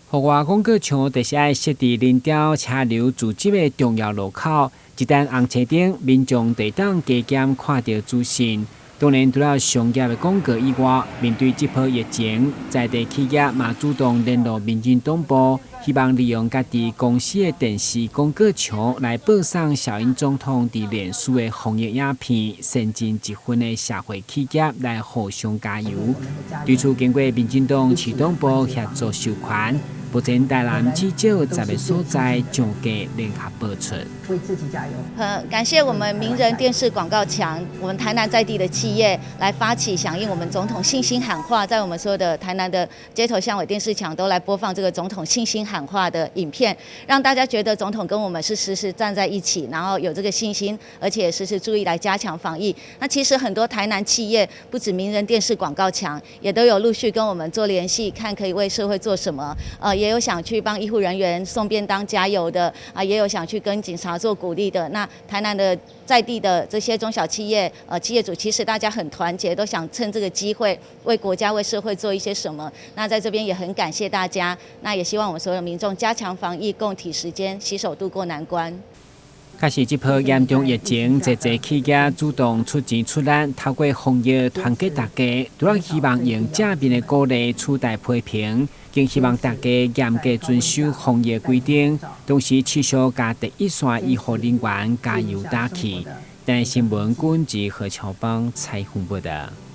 戶外廣告牆就是愛設佇人潮車流聚集的重要路口，一旦紅青燈，民眾就會當加減看著資訊。當然，除了商業的廣告以外，面對這波疫情，在地企業嘛主動聯絡民進黨部，希望利用家己公司的電視廣告牆來播送小英總統佇臉書的防疫影片，善盡一份的社會企業來互相加油。對此，經過民進黨市黨部協助授權，目前台南至少10個所在將價聯合播出。為自己加油。很感謝我們名人電視廣告牆，我們台南在地的企業來發起響應我們總統信心喊話，在我們所有的台南的街頭巷尾電視牆都來播放這個總統信心喊話的影片，讓大家覺得總統跟我們是時時站在一起，然後有這個信心，而且時時注意來加強防疫。那其實很多台南企業，不止名人電視廣告牆，也都有陸續跟我們做聯繫，看可以為社會做什麼。也有想去幫醫護人員送便當加油的，啊，也有想去跟警察做鼓勵的。那台南的在地的這些中小企業，企業主其實大家很團結，都想趁這個機會為國家、為社會做一些什麼。那在這邊也很感謝大家，那也希望我們所有民眾加強防疫，共體時艱，攜手度過難關。確實，這波嚴重疫情，濟濟企業主動出錢出力，透過防疫團結大家，除了希望用正面的鼓勵取代批評，更希望大家嚴格遵守防疫規定，同時持續共第一線醫護人員加油打氣。台視新聞，君吉何喬邦採訪報道。